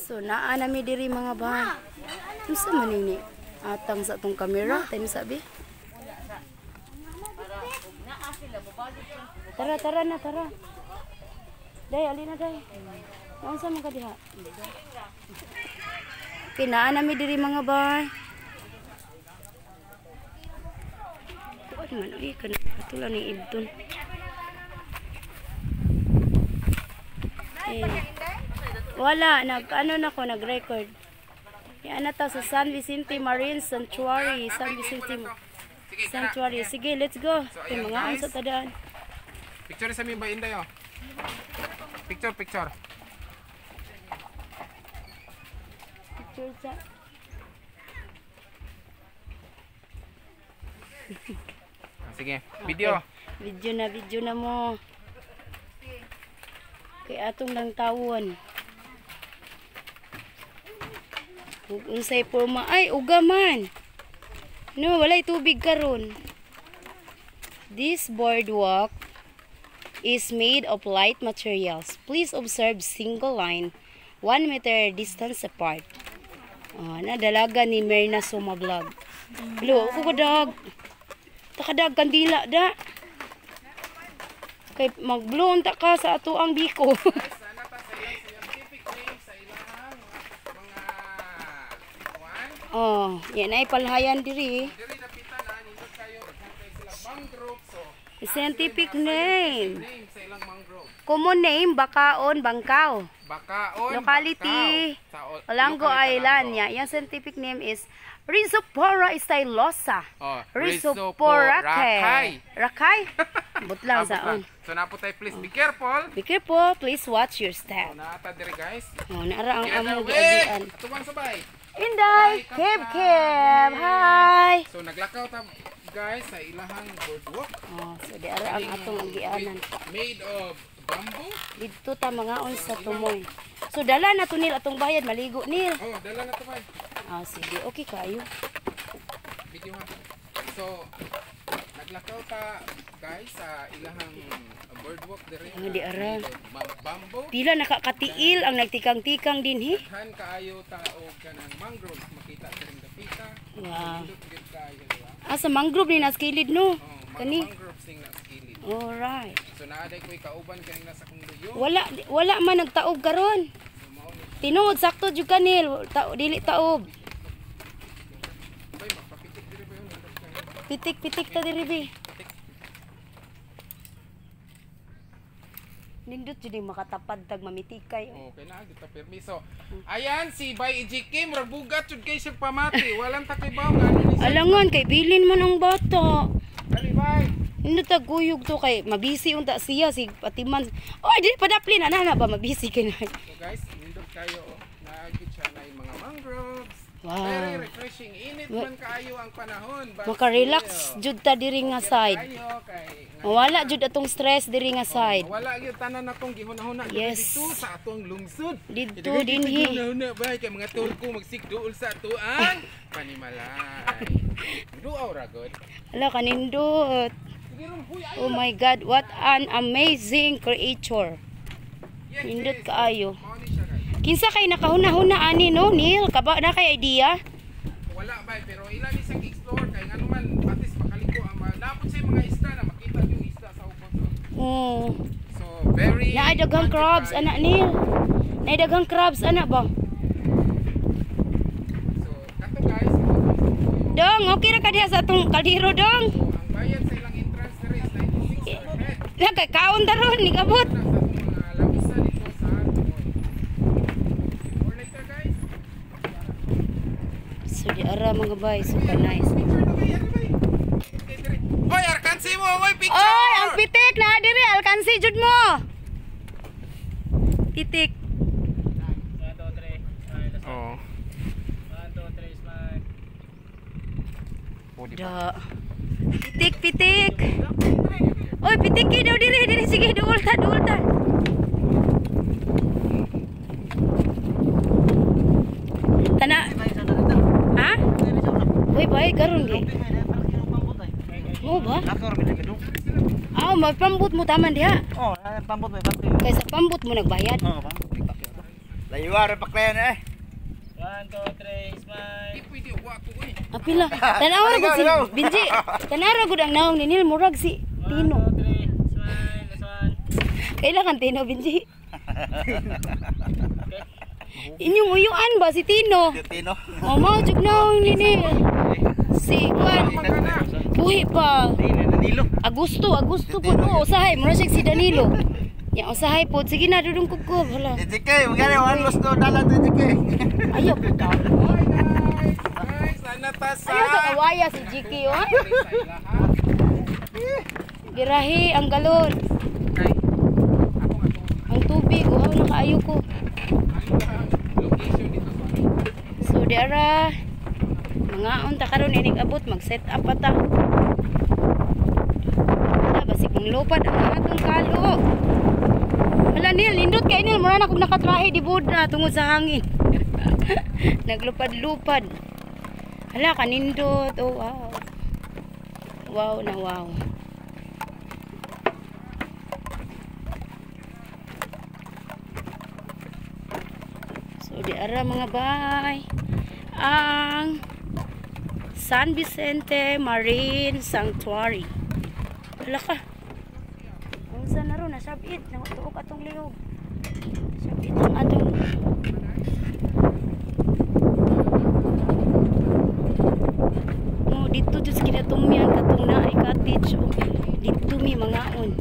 So naa nami diri, mga bay. Unsa man ini? Atang sa atong camera, tayo sabi. Tara, tara na, tara. Day, alina day. Unsa man ka diha? Okay, naa nami diri, mga bay. Kuan man uy kana atula ning ibton. Eh, wala, nag ano na ko, nag-record. Yan na ta sa San Vicente Marine Sanctuary, San Vicente Sanctuary. Sige, let's go. So, Okay, ayan, mga guys. unsa tadaan. Picture sa mi ba, Inday, oh. Picture, picture. Picture sa. Ah, sige, video. Video na mo. Kay atong lang tawon. Ug unsay porma ay uga man. No, walay tubig karon. This boardwalk is made of light materials. Please observe single line, 1 meter distance apart. Oh, na dalaga ni Myrna Suma Vlog. Hello, ako kadag. Takadag kandila da. Kay magbloon ta ka sa ato ang biko. Guys, sana ta sa ilang scientific name sa ilang mga kuan. Oh, yan ay palhayan diri. Diri dapitan na nindot kayo, daghan kay sila mangrove. So, Scientific name. name sa ilang mangrove. Common name, Bakaon, Bangkaw. Bakaon, Locality, Bacao. Sa Olango locality Island. Olango. Yeah. Yung scientific name is Rhizophora stylosa. Oh, Rhizophora Rhizoporacae. Rakay? Butlang Ah, sa on. butlang. So napo tayo, please be careful. Be careful, please watch your So step. naata diri, guys. Oh, naara ang Together among with giagian. Atubang sabay. Inday, Keb Keb, hi. So naglakaw ta, guys, sa ilahang boardwalk. Oh, so di ara ang atong agianan. Made of bamboo. Didto ta mga on sa tumoy. So dala na to nil atong bayad, maligo nil. Oh, dala na to bay. Ah, sige, okay kayo. Video ha. So naglakaw ta, guys, sa ilahang boardwalk diri. Ah, di ara. Made of bamboo. Pila nakakatiil ang nagtikang-tikang din he. Daghan kaayo ta og kanang mangroves makita diring dapita. Wow. Nindot gyud kaayo, di ba? Ah, sa mangrove ni nas kilid no. Oh, mga Kani. mangroves ning nasa kilid. Alright. So naa day ko'y kauban kaning nasa akong luyo. Wala wala man nagtaob karon. So mao ni Tinuod sakto jud kanil, tao dili taob. bay magpapitik diri ba yun? Nindot kaayo. Pitik-pitik ta diri bi. Nindot jud yung makatapad tag mamitikay. Okay na, dito permiso. Ayan, si Bay EGK, murag bugat jud kay siya pamati. Walang takibaw nga ano ni siya. Alangan kay bilin man ang bata. Dali, Bay. Nindot tag kuyog to kay mabisi unta siya si patiman. Oy, dili padaplin ana na ba mabisi kay na. So guys, nindot kayo. Oh. Naagit siya na yung mga mangroves. Wow. Very refreshing. Init man kaayo ang panahon. But Makarelax still, jud ta diri nga side. kayo kay nga- Mawala jud atong stress diri nga side. Wala gyud tanan akong gihuna-huna Yes. dito sa atong lungsod. Didto dinhi. Gihuna-huna bay kay mga Turko magsigduol sa atuang panimalay. Duaw ra god. Ala kanindot. Sige ron, huy, ay. Oh my God, what an amazing creature. Yes, Nindot yes. kaayo. Mao ni siya, guys. Kinsa kay nakahuna-huna ani no, Neil? Kaba na kay idea? Wala bay, pero ilan isang explore kay ngano man atis makaliko ang mga napot sa mga isda na makita yung isda sa ubos. Oh. Oh. So very Naay daghang crabs ana, Neil. Naay daghang crabs ana ba? So kato, guys, mo Dong, okay ra ka diha sa atong kaldero, dong. So ang bayad sa ilang entrance diri is 96 per head. Na kay kaon daron ni kabot. Una sa atong mga lawisa dito sa Tumoy. More later, guys. So di ara mga bay, super nice. Picture na bay, ano bay? Okay, diri. Hoy, arkansi mo, hoy, picture. Oy, ang pitik na diri, alkansi jud mo. Pitik. 1, 2, 3. Smile. Oh. 1, 2, 3, smile. Oh, di ba? Da. Pitik, pitik. Oy, pitik kay daw diri, diri sige, duol ta, duol ta. Tana. Ha? Uy, bay karon gi. Mo ba? Ah, magpambot mo taman diha. Oh, pambot may pati. Kay sa pambot mo nagbayad. Oh, pambot may pati. Layuar paklayan eh. 1, 2, 3, smile. Di pwede wa ko eh. Apila. Tanawa ra gud si Benji. Tanawa ra gud ang naong ni Neil murag si 1, Tino. 2, 3, smile. Last one. Kailangan Tino, Benji. Inyong uyuan ba si Tino? Tino. O mao jud naong ni Neil. Si Kwan. Buhi pa. Danilo. Agusto, Agusto po no. Usahay, mura siya si Danilo. Ya, usahay po. Sige na, dudong kuko. Hala. JK, magkano one lost do dala to JK. Ayaw po ta. Hi guys. Guys, ana ta sa. Ayaw sa kawaya si GK, oh. Sa ilaha. Girahi ang galon. Kay ako nga to. Ang tubig, uhaw na kaayo ko. Ang location dito sa So, di ara, mga unta karon ining abot, mag-set up pa ta. Wala, basig mong lupad ang atong kalo. Wala, Neil, nindot kay Neil, mura na kong nakatrahe di buda tungod sa hangin. Naglupad-lupad. Hala, kanindot. Oh, wow. Wow na wow. So, di ara mga bay. Ang San Vicente Marine Sanctuary. Hala ka. Unsa na ron, nasabit. Natuok atong lihog. Nasabit ang atong. No, dito jud sa kinatumyan katong naay cottage. Oh, dito mi mangaon.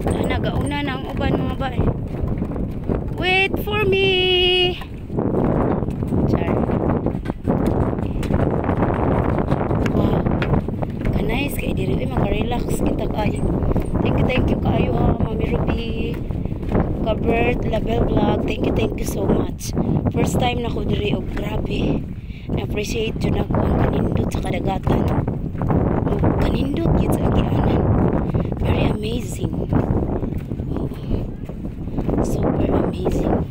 Ana gauna na ang uban mga bay. Wait for me. Char. Wow. Ka-nice kay diri oy, maka-relax kita kaayo. Thank you kaayo ha, Mami Ruby. Kabert Label Vlog. Thank you so much. First time na ko diri og grabe. Na-appreciate jud nako ang kanindot sa kadagatan. Og kanindot gyud sa agianan. Very amazing. Oo. Super amazing.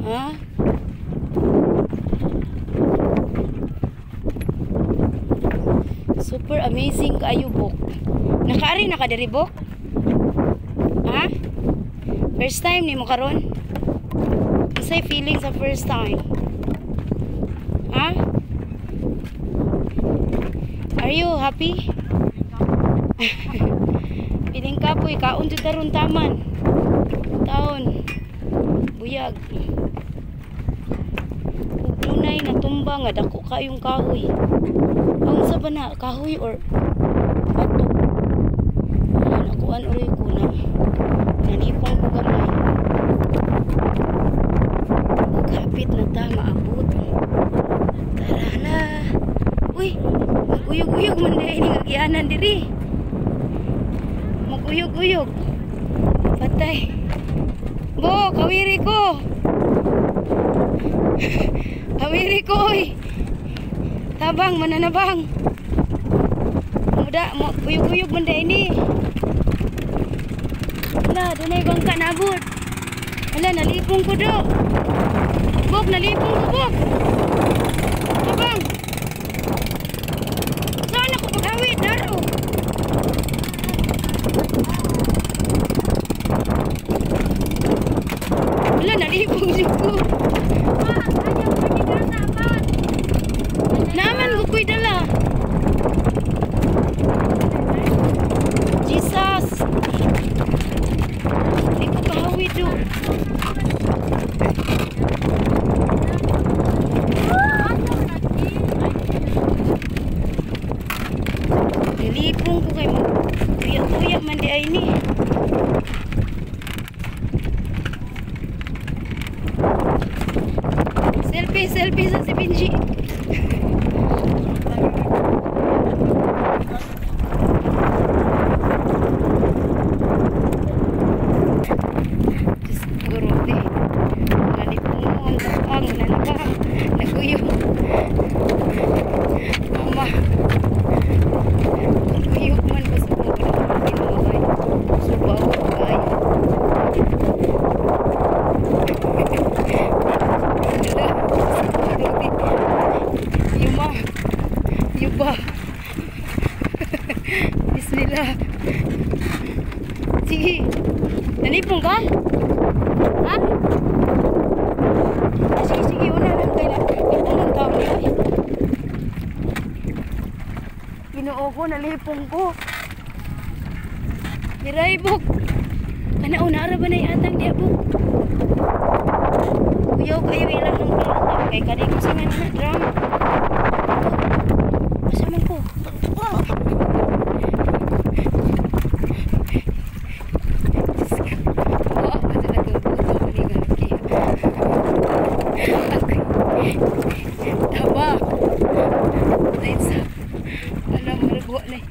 Ha? Super amazing kaayo, Bok. Nakaari na ka diri, Bok? Ha? First time nimo karon? Unsay feeling sa first time? Ha? Are you happy? Feeling kapoy, kaon jud karon taman. Taon. Buyag. Ug dunay natumba nga dako kayong kahoy. Ang sa ba na kahoy or bato? Wala, nakuan oray ko na. Nalipong ko gamay. Ug hapit na ta maabot. Tara na. Uy, maguyog-uyog man na ining agianan diri. Maguyog-uyog. Patay. Bo, kawiri ko. Kawiri ko, oy. Tabang, mananabang. Muda, mo, uyog-uyog man na ini. Wala, dunay bangka nabot. Wala, nalipong ko do. Bok, nalipong ko, Bok. Tabang. Saan ako paghawid? Daro. Wala, nalipong jud ko. Naman ko ko'y dala. Jesus. Di ko kahawid do. Nalipong ko kay mo. Tuya-tuya man di ay ni. Selfie, selfie sa si Benji. Diyos ko, Rudy. Nalipong mo ang tapang, nanabang, naguyog. Mama. Guyog man, basta kung pinamagay. Subaw ko kayo. Rudy. nila. Sige. Nalipong ka? Ha? Ah, sige, sige. Una lang kayo na. Lipong ng tao niya. Ginoo ko, nalipong ko. Diray, buk. Kana una ra ba na atang diya, buk? Kuyaw kayo ilang ng pilota. Kay kadi ko sa nga na drum. Asa man ko? Diyos ko. Wa pa sa nagugutong ko ni Gaki. Taba. Dahil sa alam mo nagwa na eh.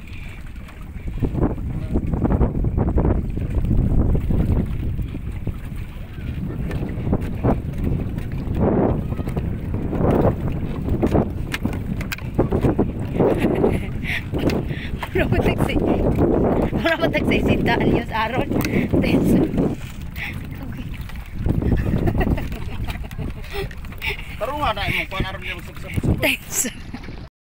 Mura mo tag 60 anyos aron. Tenso. Okay. Tarunga na imong kuan aron niya magsabsab. Tenso.